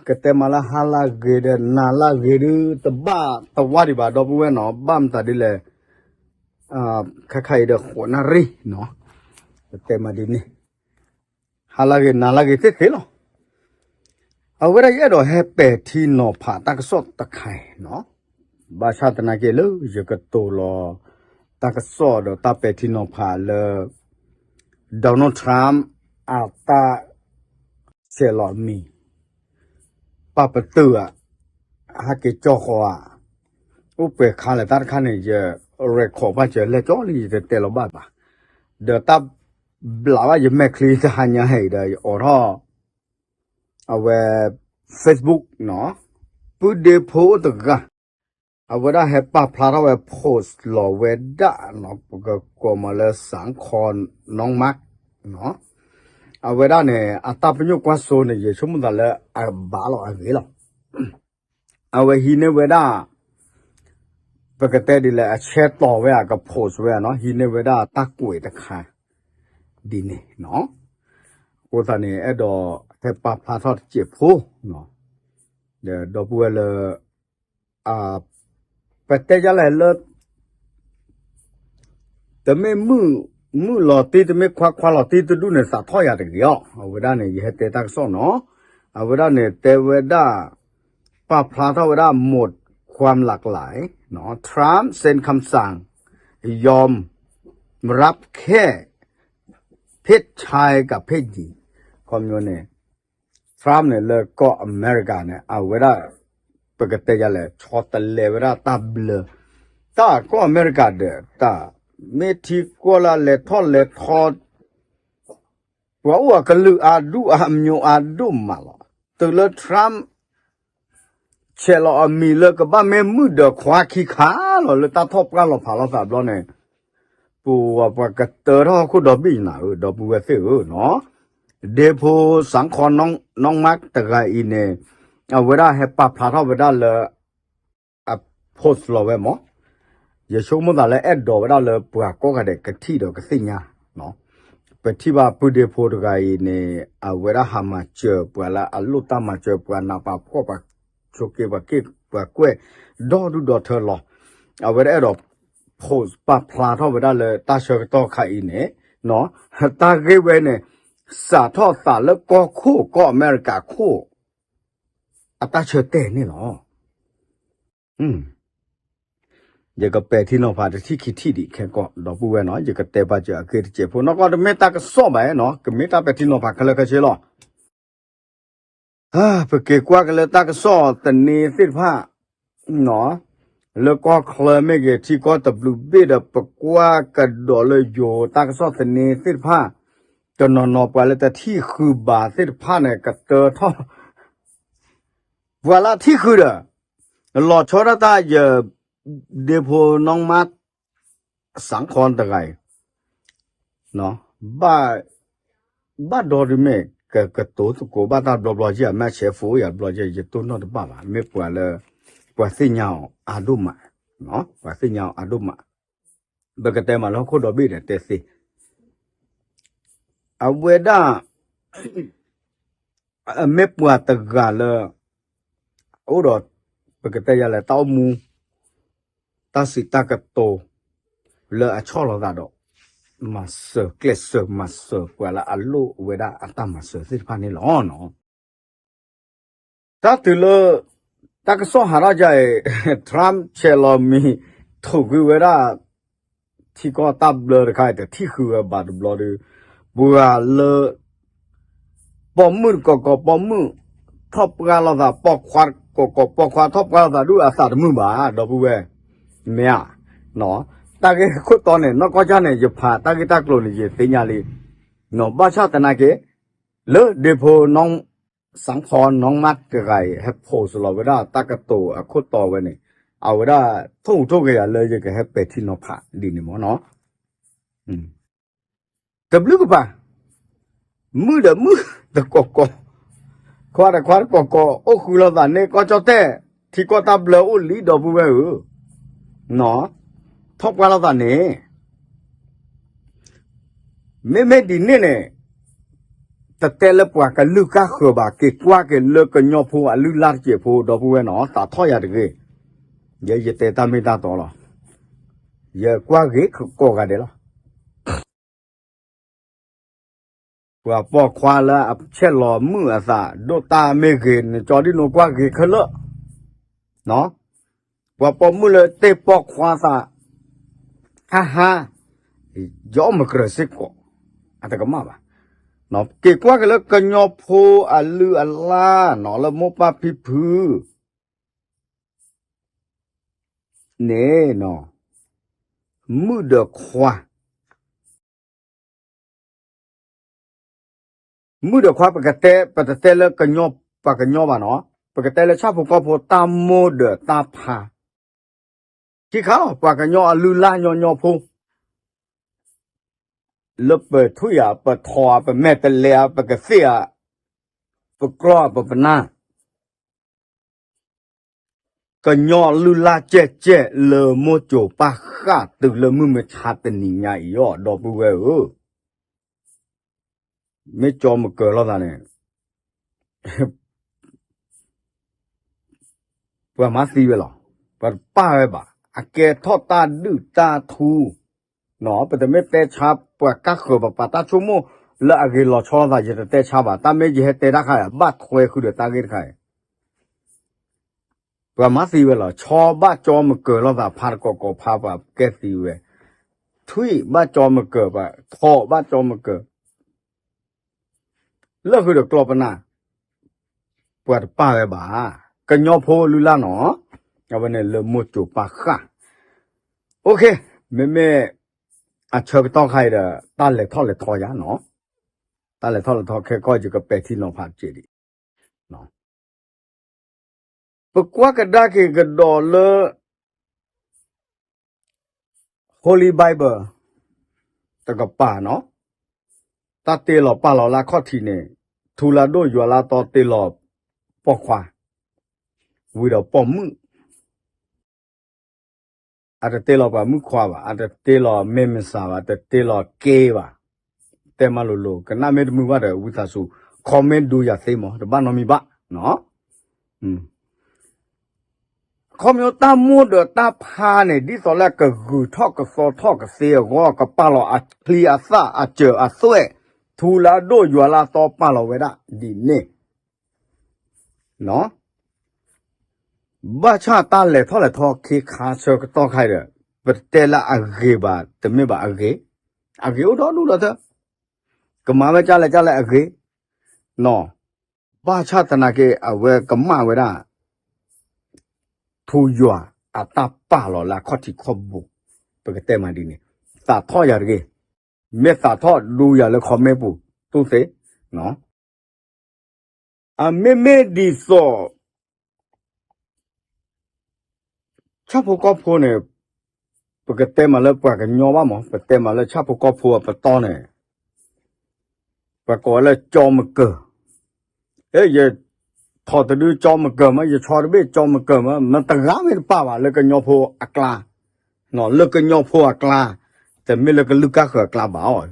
ကတဲမးလၢဟါလၢဂ့ၤဒီးနၤလၢဂ့ၤဒုး တဘၣ်တဝါဒံးဘၣ် ဒီပုၢ်ဝဲၢ်နီၤ, ဘၣ်မတၤဒ်လဲၣ်, ခဲခါအံၤဒီးဃိးနၣ်ရံၣ်နီၤ, ကတဲမးဒ်န့ၣ်, ဟါလၢဂ့ၤနၤလၢဂ့ၤသ့ၣ်သ့ၣ်လီၤ. အဝဲဒၣ်ယအဲၣ်ဒိးဟဲပဲာ်ထံနီၤဖးတၢ်ကစီၣ်တခါအံၤနီၤ, ဘၣ်ဆၣ်သနာ်က့လၢယကတိၤလီၤ တၢ်ကစီၣ်ဒီးတၢ်ပဲာ်ထံနီၤဖးလၢ Donald Trump အတၢ် ဆဲးလီၤအမံၤ ပာ်ပတုာ်ဧါ, ဟဲက့ၤကၠီဃီဧါ, အိၣ်ပှဲၤခါလဲၣ်တၢ်တခါန့ၣ် ယ record ဘၣ်စၢၤလဲၣ်ကၠီလံ ယတတဲလီၤဘၣ်ဘၣ်, ဒီးတၢ်ဘျးဘၣ်ယမဲာ်ချံတဟါညါဟဲအံၤဒီး ယအိးထီၣ် အဝဲ Facebook နီၤ, ပုၢ်ဒ့ဖိအိၣ်တဂၤ အဝဲဒၣ်ဟဲပာ်ဖျါထီၣ်ဝဲ post လီၤဝဲဒၣ်နီၤ, ပကကိးမးလၢ စးခီနီၣ်မးနီၤ, အဝဲဒၣ်န့ၣ် အတၢ်ပညိၣ်ကွၢ်စိန့ၣ် ယဆိကမိၣ်သးလၢအဘၣ်လီၤအဂ့ၤလီၤ. အဝဲဟံးန့ၢ်ဝဲဒၣ် ပကတဲဒ်လဲၣ် အ share တီၤဝဲ အက post ဝဲနီၤ, ဟံးန့ၢ်ဝဲဒၣ်တၢ်ကွဲးတခါ ဒ်န့ၣ်နီၤ, အဃိသတးန့ၣ် အဲၣ်ဒိးဟဲပာ်ဖျါထီၣ်တစဲးဖိနီၤ, ဒီးဒီပုၢ်ဝဲၢ်လၢ ပတဲယလဲၣ်လၢ တမ့ၢ်မုၢ်လီၤတံၢ် တမ့ၢ်ခွါခွါလီၤတံၢ်တဒူၣ်န့ၣ် သးထီၣ်ယၤတဂ့ၤအီၤ, အဝဲဒၣ်န့ၣ် ယဟဲတဲတၢ်ကစီၣ်နီၤ, အဝဲဒၣ်န့ၣ် တဲဝဲဒၣ် ပာ်ဖျါထီၣ်ဝဲဒၣ် หมดความหลากหลาย Trump เซ็นคำสั่ง ยอมรับแค่ เพศชายกับเพศหญิง ခီပညီန့ၣ် Trump န့ၣ် လၢကီၢ်အမဲရကၤန့ၣ် အဝဲဒၣ် ပကတဲယလဲၣ် ဆီတလဲဝဲဒၣ်တၢ်ဘျၢ, တၢ်ကီၢ်အမဲရကၤဒီး တၢ်မ့ၢ်ထံကီၢ်လၢလဲၤထီၣ်လဲၤထီ ပှၤအိၣ်အကလုာ်အါဒူၣ်အါမျိၤအါဒိၣ်မးလီၤ. တုၤလၢ Trump ဆဲးလီၤအမံၤလၢကဘၣ်မ့ၢ်မုၣ်ဒီးခွါခံခါလီၤ လၢတၢ်ထီၣ်ပှၢ်လီၤဖးလိာ်သးဘျီန့ၣ်, ပဝဲပှၤကတၢထီၣ်ဟီၣ်ခိၣ်ဒီဘ့ၣ်နၤဧၢ ဒီပုၢ်ဝဲၢ်သ့ၣ်ဧၢနီၤ, ဒ့ဖိ စးခီနီၣ်မး တဂၤအံၤန့ၣ် အဝဲဒၣ်ဟဲပာ်ဖျါထီၣ်ဝဲဒၣ်လၢ အ post လီၤဝဲမး, ယဆိကမိၣ်သးလၢအဲၣ်ဒိးဝဲဒၣ်လၢပှၤကိးဂၤဒဲးကထံၣ်ဒီးကသ့ၣ်ညါ, ပထံၣ်ဘၣ်ပုၢ်ဒ့ဖိတဂၤအံၤန့ၣ် အဝဲဒၣ်ဟးမၤစၢၤပှၤလၢအလိၣ်တၢ်မၤစၢၤ ပှၤနးပှၤဖှီၣ် ပှၤဆိးက့ ပှၤက့ၣ်ပှၤကွဲၢ် ဒီဒူၣ်ဒီထၢလီၤ. အဝဲဒၣ်အဲၣ်ဒိး post ပာ်ဖျါထီၣ်ဝဲဒၣ်လၢတၢ်ဆၢကတီၢ်ခါအံၤန့ၣ် တၢ်ဂ့ၢ်ဝဲန့ၣ် စးထီၣ်သးလၢကီၢ်ခိၣ် ကီၢ်အမဲရကၤခိၣ် အတၢ်ဆၢတဲာ်န့ၣ်လီၤ. ယကပဲာ်ထံနီၤဖးတထံၣ်ခံထံၣ်ဒံးခဲကီၢ် ဒီပုၢ်ဝဲၢ်နီၤ, ယကတဲဘၣ်စၢၤအဂ့ၢ်တစဲးဖိ နီၢ်ကီၢ်တမ့ၢ်တၢ်ကစီၣ်ဘၣ်နီၤ, ကမ့ၢ်တၢ်ပဲာ်ထံနီၤဖးခဲလၢာ်ခဲဆ့လီၤ. ပက့ၤကွၢ်က့ၤလၢတၢ်ကစီၣ်သန့သ့ၣ်တဖၣ် လၢကီၢ်ချၢမ့ၢ်ဂ့ၤ ထံကီၢ်တဘျုးဘ့ၣ်ဒီး ပကွၢ်ကဒီးလၢယိၤတၢ်ကစီၣ်သန့သ့ၣ်တဖၣ်, တနီၤနီၤပှၤလၢတထံၣ်ဃုာ်ဘၣ်သ့ၣ်တဖၣ်န့ၣ် ကတၢထီၣ် ပှၤလၢအထံၣ်ဃုာ်ဒီး လီၤဆီဒၣ်တၢ်ယ ဒ့ဖိနီၢ်မး စးခီတဂၤအံၤ ဘၣ်ဒီဒုးမ့ၢ် ကကတိၤသကိးဘၣ်တၢ်ဘျီဘျီက့ အမ့ၢ်ဆဲးဖိယၤဘျီက့ ယတိၢ်နီၣ်တဘၣ်ဘၣ် မ့ၢ်ပှၤလၢ ပှၤသ့ၣ်ညါအီၤအါဒိၣ်မး, ပှၤသ့ၣ်ညါအီၤအါဒိၣ်မး, ပကတဲမးလၢဟီၣ်ခိၣ်ဒီဘ့ၣ်ဒီးတဲသ့ အဝဲဒၣ် မ့ၢ်ပှၤတဂၤလၢ အိၣ်ဒီး ပကတဲယၤလဲၣ် တၢ်အိၣ်မူ တၢ်စံးတၢ်ကတိၤ လၢအဆီၣ်လီၤသးဒီး မၤစၢၤကျဲးစၢးမၤစၢၤပှၤလၢအလိၣ်ဝဲဒၣ်အတၢ်မၤစၢၤသ့ၣ်တဖၣ်န့ၣ်လီၤ. တၢ်တုၤလၢ တၢ်ကစီၣ်ဟးထီၣ်ဒ်အံၤ Trump ဆဲးလီၤမံၤ ထိၣ်ဃုာ်ဝဲဒၣ် ထံကီၢ်တၢ်ဘျၢတခါအံၤ တထံၣ်ဃုာ်ဝဲဘၣ်တဘျီဒီး ပှၤလၢ ပိာ်မုၣ်တကိးကိး ပိာ်မုၣ်ထီၣ်ပှၢ်လိာ်သး ပိာ်ခွါတကိးကိး ပိာ်ခွါထီၣ်ပှၢ်လိာ်သးဒုးအသးတမုာ်ဘၣ် ဒီပုၢ်ဝဲၢ်, မ့ၢ်ဧါ, တၢ်ဂ့ၢ်ခိၣ်တီန့ၣ် နီၢ်ကီၢ်ကၢ်န့ၣ် ယဖးတၢ်ဂ့ၢ်တၢ်ကျိၤန့ၣ် ယသ့ၣ်ညါလံ, ဘၣ်ဆၣ်သနာ်က့ လၢဒ့ဖိ စးခီနီၢ်မးတဂၤအံၤ ဟဲ post လီၤဝဲဒၣ်တၢ်ကတိၤအခိၣ်တီဝဲန့ၣ် အဝဲဒၣ်ထိၣ်ဟူးထိၣ်ဂဲၤယၤလၢယကဟဲပဲာ်ထံနီၤဖးဒ်န့ၣ်မ့ၢ်နီၤ, တဘျုးကပၤ မုၣ်ဒီးမုၣ်တကိးကိး, ခွါဒီးခွါတကိးကိး အိၣ်ဃုလိာ်သးန့ၣ် ကီၢ်ကၠီၣ်တဲၣ် ထံကီၢ်တၢ်ဘျၢအိၣ်လံ ဒီပုၢ်ဝဲၢ်ဧၢ, ထီၣ်ပှၢ်လိာ်သးန့ၣ် မ့မ့ၢ်ဒ်န့ၣ်န့ၣ် တတဲလၢပှၤကလုၢ်ကါဃၢၤဘၣ်, က့ၤကွၢ်က့ၤလၢကညီဖိအလုၢ်လၢ်တစဲးဖိ ဒီပုၢ်ဝဲၢ်နီၤ, သးထီၣ်ယၤတဂ့ၤ. ယဲယတဲတၢ်မ့ၢ်တၢ်တီလီၤ. ယကွၢ်ဂ့ၤကိးဂၤဒဲးလီၤ. ပှၤပိာ်ခွါလၢအဆဲးလီၤမုာ်အသး ဒိၣ်တၢ်မ့ၢ်ဂ့ၤ နကၠီဒ်နိကွၢ်ဂ့ၤခဲလၢာ်, ပှၤပိာ်မုၣ်လၢတ့ပိာ်ခွါသး ဟါဟါ, ယအီၣ်မကြၢးစ့ၢ်ကီး, အတကမၣ်ဘၣ်. က့ၤကွၢ်က့ၤလၢကညီဖိအလုၢ်အလၢ်နီၤ လၢမိၢ်ပၢ်ဖံဖု န့ၣ်နီၤ, မုၣ်ဒီးခွါ, မုၣ်ဒီးခွါ ပကတဲ ပတတဲလၢကညီ ပှၤကညီဘၣ်နီၤ, ပကတဲလၢဆၣ်ဖိကီၢ်ဖိတၢ်မိၢ်ဒီးတၢ်ဖါ, ခံခါလီၤ ပှၤကညီအလုၢ်လၢ်ညီညီဖိ လၢပထွံၣ်ဧါ ပထိးဧါ ပမဲာ်တဲးလဲးဧါ ပကသ့ၣ်ဧါ, ပကြီဧါ ပပနၢ်, ကညီလုၢ်လၢ်ကဲကဲ လၢမိၢ်စိၤပၢ်ဃၢ်တုၤလၢမုၢ်မဆါတနံၤညါအံၤအီၤ ဒီပုၢ်ဝဲၢ်ဧၢ, မ့ၢ်ကၠီမကၢၤလိာ်သးန့ၣ် ပှၤမၤသံဝဲလီၤ. ပှၤတပာ်ဝဲဘၣ်. အကဲထီၣ်တၢ်ဒုၣ်တၢ်ထူ, ပတမ့ၢ်တဲဆါ ပှၤကါဃၢၤပပာ်တၢ်ဆိကမိၣ် လၢအဂ့ၤလီၤဆီလိာ်သး ယတတဲဆါဘၣ်. တၢ်မ့ၢ်ယဟဲတဲတၢ်ခါ ဘၣ်ထွဲဃုာ်ဒီးတၢ်ဂ့ၢ်တခါအံၤ ပှၤမၤသံဝဲလီၤ. ဆီဘၣ်ကၠီမကၢၤလိာ်သး ဖါတကိးကိးဖါ ပှၤကဲသံဝဲ, ထွံၣ်ဘၣ်ကၠီမကၢၤ ပှၤထိးဘၣ်ကၠီမကၢၤ လၢဃုာ်ဒီးကျီၢ်ပနၢ်, ပှၤတပာ်ဝဲဘၣ်. ကညီဖိလုၢ်လၢ်နီၤ, အဝဲန့ၣ်လၢမိၢ်စိၤပၢ်ဃၢ်. အိၣ်ခ့, မ့မ့ၢ်အဆၢကတီၢ်ခါအံၤဒီး တၢ်လဲၤထီၣ်လဲၤထီယါနီၤ, တၢ်လဲၤထီၣ်လဲၤထီခဲကီၢ် ယကပဲာ်ထံနီၤဖးတက့ၢ်ဒံး. ပကွၢ်ကဒါက့ၤကဒီးလၢ Holy Bible တကပၤနီၤ, တၢ်တ့လီၤပာ်လီၤလၢအခီၣ်ထံးန့ၣ် ထူလၢဒိၣ်ယွၤလၢတီတ့လီၤပိာ်ခွါ ဝံၤဒီးပိာ်မုၣ်, အတတ့လီၤပှၤမုၣ်ခွါဘၣ်, အတတ့လီၤမ့ၢ်မစၢ်ဘၣ်, တတ့လီၤက့ဘၣ်, တဲမးလိၤလိၤ, ကနၣ်မ့ၢ်တမုာ်ဘၣ်ဒီး ဝံသးစူၤ comment ဒုးယၤသ့မး, တဘၣ်နီတမံၤဘၣ်. ခီဖျိတၢ်မိၢ်ဒီးတၢ်ဖါန့ၣ် ဒ်သိးလၢကဂုာ်ထီၣ်ကသီထီၣ်ကသ့အဂီၢ် ကပာ်လီၤအချံအသၣ်အစၢၤအသွဲၣ်, ထူလၢအဒိၣ်ယွၤလၢအသီပာ်လီၤဝဲဒၣ်ဒ်န့ၣ်, ဘၣ်ဆၣ်တၢ်လဲၤထီၣ်လဲၤထီခံခါဆၢကတီၢ်ခါအံၤဒီး ပတဲလၢအဂ့ၤဘၣ် တမ့ၢ်ဘၣ်အဂ့ၤ, အဂ့ၤအိၣ်ဒီဒူၣ်ဒီထၢ, ကမၤဝဲဒ်လဲၣ်ဒ်လဲၣ်အဂ့ၤ, ဘၣ်ဆၣ်သနာ်က့ အဝဲကမၣ်ဝဲဒၣ် ထူယွၤအတၢ်ပာ်လီၤလၢအခီၣ်ထံးခီၣ်ဘိ, ပကတဲမးဒ်န့ၣ်, သးထီၣ်ယၤတဂ့ၤ, မ့ၢ်သးထီၣ်ဒုးယၤလၢ comment ပူၤ တူၢ်သ့, အမ့မ့ၢ်ဒ်သိး ဆၣ်ဖိကီၢ်ဖိန့ၣ်, ပကတဲမးလၢပှၤကညီဘၣ်မး, ပတဲမးလၢဆၣ်ဖိကီၢ်ဖိအပတီၢ်န့ၣ်, ပှၤကိးဝဲလၢကၠီမကၢၤ, ယထိးတဒုကၠီမကၢၤမး, ယဆီတဘ့ၣ်ကၠီမကၢၤမး, မတဂၤမ့ၢ်တပာ်ဘၣ်လၢကညီဖိအကျါ, လၢကညီဖိအကျါ, တမ့ၢ်လၢကလုၢ်ကါဃၢၤအကျါဘၣ်အီၤ,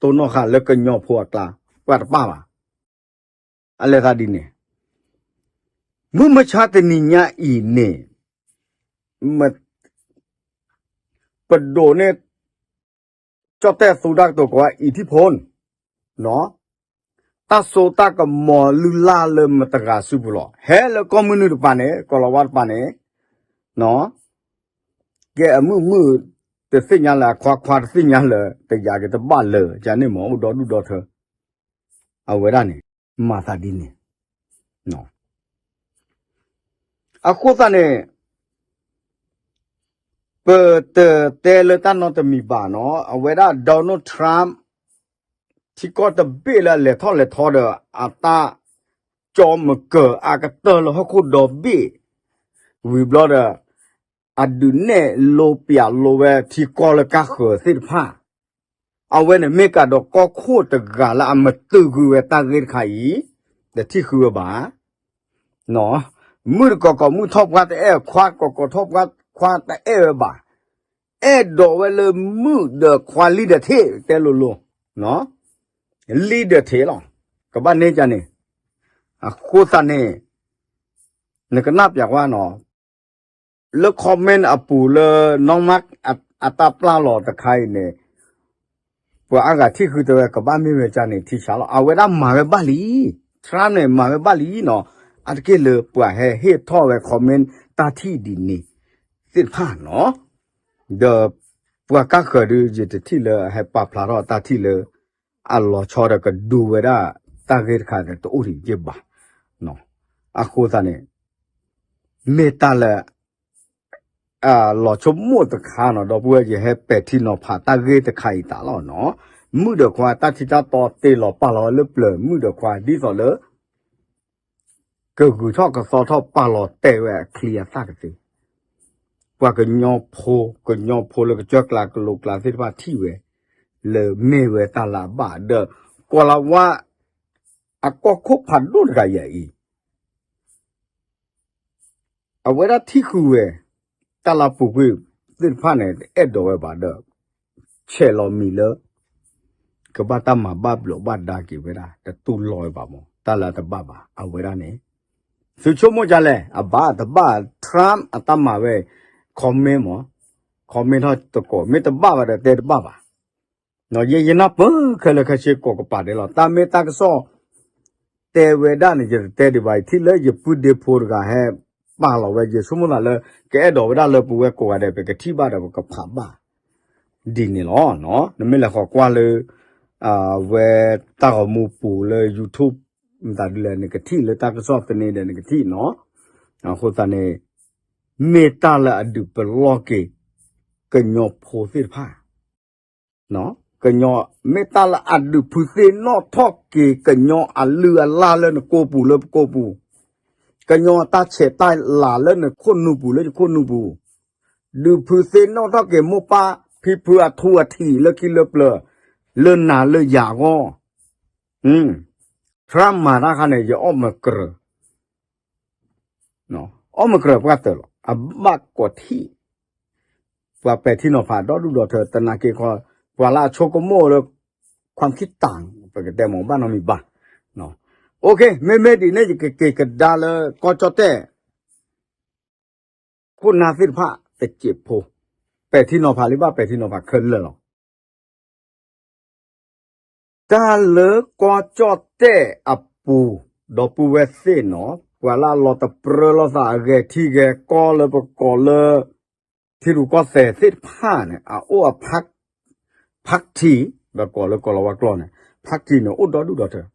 တိၢ်နီၣ်ဃာ်လၢကညီဖိအကျါ, ပှၤတပာ်ဘၣ်. အလဲၤသးဒ်န့ၣ်, မုၢ်မဆါတနံၤညါအံၤန့ၣ်, ပဒိးန့ၢ် ကၠီၣ်တဲၣ်သူတၢ်ကတိၤကိးဝဲ အံၤထံၣ်ဖိ, တၢ်စိတၢ်ကမီၤလုၢ်လၢ်လၢမတဂၤစုပူၤလီၤ. ဟဲလၢကီၢ်မုၢ်နုာ်တပၤန့ၣ်, ကီၢ်လီၤဝါတပၤန့ၣ်, ကဲအမုၣ်မုၣ်, တသ့ၣ်ညါလၢအခွါ, ခွါတသ့ၣ်ညါလၢတယာ်က့ၤတဘၣ်လၢာ်, ကန့ၣ်မ့ၢ်အိၣ်ဒီဒူၣ်ဒီထၢ, အဝဲဒၣ်န့ၣ်, မၤသးဒ်န့ၣ် အဃိသတးန့ၣ်, ပတတဲလၢတၢ်နီတမံၤဘၣ်နီၤ, အဝဲဒၣ် Donald Trump ထံကီၢ်တဘ့ၣ်လၢအလဲၤထီၣ်လဲၤထီဒီး အတၢ်ကၠီမကၢၤအကတၢၢ်လၢဟီၣ်ခိၣ်ဒီဘ့ၣ်, ဝံၤဘျီဒီး အဒုးနဲၣ်လိပျးလိဝဲထံကီၢ်လၢကါဃၢၤသ့ၣ်တဖၣ်, အဝဲန့ၣ်မ့ၢ်ကဒီးကီၢ်ခိၣ်တဂၤလၢအမတုာ်ကွံာ်ဝဲတၢ်ဂ့ၢ်တခါအံၤ, တထံၣ်ဃုဝဲဘၣ်. မုၣ်တကိးကိးမုၣ်ထီၣ်ပှၢ်တအဲၣ်, ခွါတကိးကိးထီၣ်ပှၢ်ခွါတအဲၣ်ဝဲဘၣ်. အဲၣ်ဒိးဝဲလၢမုၣ်ဒီးခွါလံဒီးထံး, တဲလိၤလိၤ, လံဒီးထံးလီၤ. ကဘၣ်န့ၢ်ကန့ၣ်, အဃိသတးန့ၣ် နကနၢ်ပၢၢ်ကွၢ်နီၤ, လၢ comment အပူၤလၢ နီၢ်မး အတၢ်ပျၢ်လီၤတခါအံၤန့ၣ် ပှၤအါဂၤထံၣ်ဃုာ်တဲဝဲ ကဘၣ်မ့ၢ်ဝဲဒ်န့ၣ် ထံဆါလီၤ. အဝဲဒၣ်မၤဝဲဘၣ်လံ, Trump န့ၣ် မၤဝဲဘၣ်လံနီၤ, အါတက့ၢ်လၢပှၤဟဲဟ့ၣ်ထီၣ်ဝဲ comment တၢ်ထံၣ်ဒ်န့ၣ်သ့ၣ်တဖၣ်နီၤ, ဒီးပှၤကါဃၢၤဒုး ယတထံၣ်လၢအဟဲပာ်ဖျါထီၣ်တၢ်ထံၣ်လၢ အလီၤဆီဒီးကဒုးဝဲဒၣ်တၢ်ဂ့ၢ်တခါန့ၣ် တအိၣ်ဒံးက့ၢ်ဘၣ်. အဃိသတးန့ၣ် မ့ၢ်တၢ်လၢ အလီၤဆိကမိၣ်တခါနီၤ, ဒီပုၢ်ဝဲၢ် ယဟဲပဲာ်ထံနီၤဖးတၢ်ဂ့ၢ်တခါအံၤသးလီၤနီၤ. မုၣ်ဒီးခွါတၢ်ထံတၢ်တီတ့လီၤပာ်လီၤဝဲလၢပျၢၤ, မုၣ်ဒီးခွါဒ်သိးလၢ ကဂုၤထီၣ်ကသီထီၣ်ပာ်လီၤတဲာ်ဝဲအချံအသၣ်ကသ့, ပှၤကညီဖိ, ကညီဖိလၢကစၢၢ်ကျါကလိကျါသ့ၣ်တဖၣ်ထံၣ်ဝဲ လၢမ့ၢ်ဝဲတၢ်လၢအဘၣ်ဒီး ကီၤလၤဝါ အကီၢ်ခိၣ်ဖးဒိၣ်တဂၤယၤအံၤ အဝဲဒၣ်ထံၣ်ဃုာ်ဝဲ တၢ်လၢပူၤကွံာ်သ့ၣ်တဖၣ်န့ၣ် အဲၣ်ဒိးဝဲဘၣ်ဒီး ဆဲးလီၤမံၤလၢ ကဘၣ်တၢ်မၤဘၣ်ဘျီးဘၣ်ဒါက့ၤဝဲဒၣ် တတူၢ်လိာ်ဝဲဘၣ်မး တၢ်လၢတဘၣ်ဘၣ် အဝဲဒၣ်န့ၣ် သုဆိကမိၣ်ဒ်လဲၣ် အဘၣ်တဘၣ် Trump အတၢ်မၤဝဲ comment မး comment ထီၣ်တကိး မ့ၢ်တဘၣ်ဘၣ်ဒီးတဲတဘၣ်ဘၣ် ယဲယနၢ်ပၢၢ်ခဲလၢာ်ခဲဆ့ကိးကပၤဒဲးလီၤ. တၢ်မ့ၢ်တၢ်ကစီၣ် တဲဝဲဒၣ်န့ၣ် ယတတဲဒံးဘၣ် ယထံၣ်လၢယပုၢ်ဒ့ဖိတဂၤဟဲပာ်လီၤဝဲ ယဆိကမိၣ်သးလၢ ကအဲၣ်ဒိးဝဲဒၣ်လၢပဝဲကိးဂၤဒဲး ပကထံၣ်ဘၣ်ဒီးပကဖးဘၣ် ဒ်န့ၣ်လီၤ. နမ့ၢ်လဲၤဃီၤကွၢ်လၢ အဝဲတၢ်ဂီၤမူပူၤလၢ YouTube မတၤဒ်လဲၣ် နကထံၣ်လၢတၢ်ကစီၣ်သန့ဒီးနကထံၣ်နီၤ. အဃိသတးန့ၣ် မ့ၢ်တၢ်လၢအဒုးပလီၢ်က့ၤ ကညီဖိသ့ၣ်တဖၣ် ကညီ မ့ၢ်တၢ်လၢအဒုးဖုသ့ၣ်နီၣ်ထီၣ်က့ၤကညီအလုၢ်အလၢ်လၢနကိာ်ပူၤလၢပကိာ်ပူၤ, ကညီအတၢ်ဆဲးတၢ်လၤလၢနခိၣ်နူာ်ပူၤလၢယခိၣ်နူာ်ပူၤ, ဒုးဖုသ့ၣ်နီၣ်ထီၣ်က့ၤမိၢ်ပၢ်ဖံဖုအထူအထံးလၢခံလၢပျၢၤ လၢနၤလၢယၤအဂီၢ် Trump မၤတၢ်ခါန့ၣ် ယအီၣ်မကြၢး အီၣ်မကြၢးပှၢ်တၢၢ်လီၤ. အဘၣ်ကိးထံၣ် ပှၤပဲာ်ထံနီၤဖးဒီဒူၣ်ဒီထၢ တနာ်က့ၤခီ ပှၤလၢအဆိကမိၣ်လၢ ความคิดต่าง ပကတဲမ့ၢ်ဘၣ်နီတမံၤဘၣ်. မ့မ့ၢ်ဒ်န့ၣ် ယကက့ၤကဒါလၢကီၢ်ကၠီၣ်တဲၣ် ခိၣ်နၢ်သ့ၣ်တဖၣ်တစဲးဖိ ပဲာ်ထံနီၤဖးလံဘၣ်ပဲာ်ထံနီၤဖးခဲလၢာ်လီၤ. တၢ်လၢကီၢ်ကၠီၣ်တဲၣ်အပူၤ ဒီပုၢ်ဝဲၢ်သ့ၣ်နီၤ ပှၤလၢအလီၤတပြၢလိာ်သးအဂဲၤထံဂဲၤကီၢ်လၢပကိးလၢ ထံရူၢ်ကီၢ်သဲးသ့ၣ်တဖၣ်န့ၣ် အအိၣ်အ party ပကိးလၢကီၤလၤဝါကျိာ်န့ၣ် party န့ၣ် အိၣ်ဒီဒူၣ်ဒီထၢ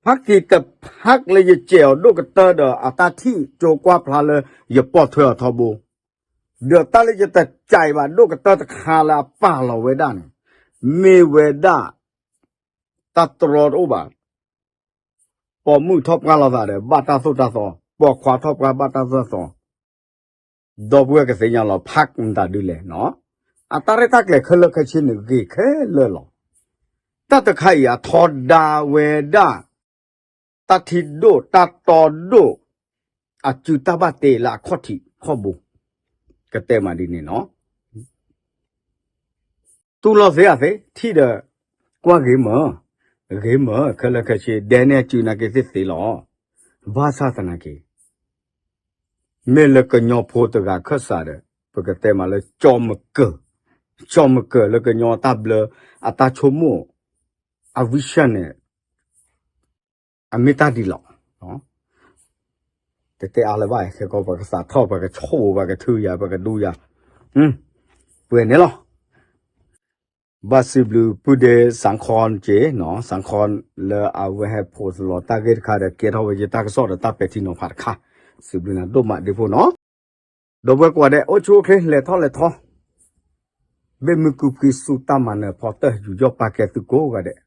party တ party လၢယစဲးအီၤဒိၣ်ကတၢၢ်ဒီး အတၢ်ထံၣ်ကၠိကွၢ်ဖျါလၢယပိာ်ထွဲအီၤထီဘိ ဒီးတၢ်လၢယတစဲးဘၣ်ဒိၣ်ကတၢၢ်တခါလၢအပာ်လီၤဝဲဒၣ်န့ၣ် မ့ၢ်ဝဲဒၣ် တၢ်တြီတအိၣ်ဘၣ် ပိာ်မုၣ်ထီၣ်ပှၢ်လိာ်သးဒီး ဘၣ်တၢ်သိၣ်တၢ်သီ, ပိာ်ခွါထီၣ်ပှၢ်ဘၣ်တၢ်သိၣ်တၢ်သီ, ဒီပုၢ်ဝဲၢ်ကသ့ၣ်ညါလီၤ party မတၤဒ်လဲၣ်နီၤ, အတၢ်ရဲၣ်တၢ်ကျဲၤခဲလၢာ်ခဲဆ့န့ၣ် ဂ့ၤခဲလၢာ်လီၤ. တၢ်တခါအံၤ အထီဒါဝဲဒၣ် တၢ်ထံဒိၣ်တၢ်တီဒိၣ် အစုတၢ်ဘၣ်တ့လၢအခီၣ်ထံးခီၣ်ဘိ, ကတဲမးဒ်န့ၣ်နီၤ. တူၢ်လိာ်သ့အသ့ ထံၣ်ဒီး ကွၢ်ဂ့ၤမၢ, ဂ့ၤမၢ ခဲလၢာ်ခဲဆ့ ဒဲန့ၣ်အစုနာ်က့သ့ၣ်သ့လီၤ. ဘၣ်ဆၣ်သနာ်က့ မ့ၢ်လၢကညီဖိတဂၤခၢၣ်စးဒီး ပကတဲမးလၢ ကၠီမကၢၢ်, ကၠီမကၢၢ်လၢကညီအတၢ်ဘျၢ အတၢ်ဆိကမိၣ် အ vision န့ၣ် အမ့ၢ်တၢ်ဒ်လီၤ. တတဲအါလၢၤဘၣ် ခဲကီး ပှၤကသးထီၣ် ပှၤကဆိၣ် ပှၤကထုယၤ ပှၤကဒူယၤ, ပှဲၤန့ၣ်လီၤ. ဘၣ်စံးဘျုးပုၢ်ဒ့စးခီက့ၤ, စးခီလၢအဝဲဟဲ post လီၤတၢ်ဂ့ၢ်တခါဒီး ကဲထီၣ်ဝဲယတၢ်ကစီၣ်ဒီးတၢ်ပဲာ်ထံနီၤဖးတခါ, စံးဘျုးနၤဒိၣ်မးဒ့ဖိနီၤ. ဒီပုၢ်ဝဲၢ်ကိးဂၤဒဲး အိၣ်ဆူၣ်အိၣ်ချ့ လဲၤထီၣ်လဲၤထီ, ဘၣ်မုာ်ကဖှံဆူတၢ်မၤနၢၤဖီတၢၢ် ယူးယီၣ်ပာ်ကဲသုကိးဂၤဒဲး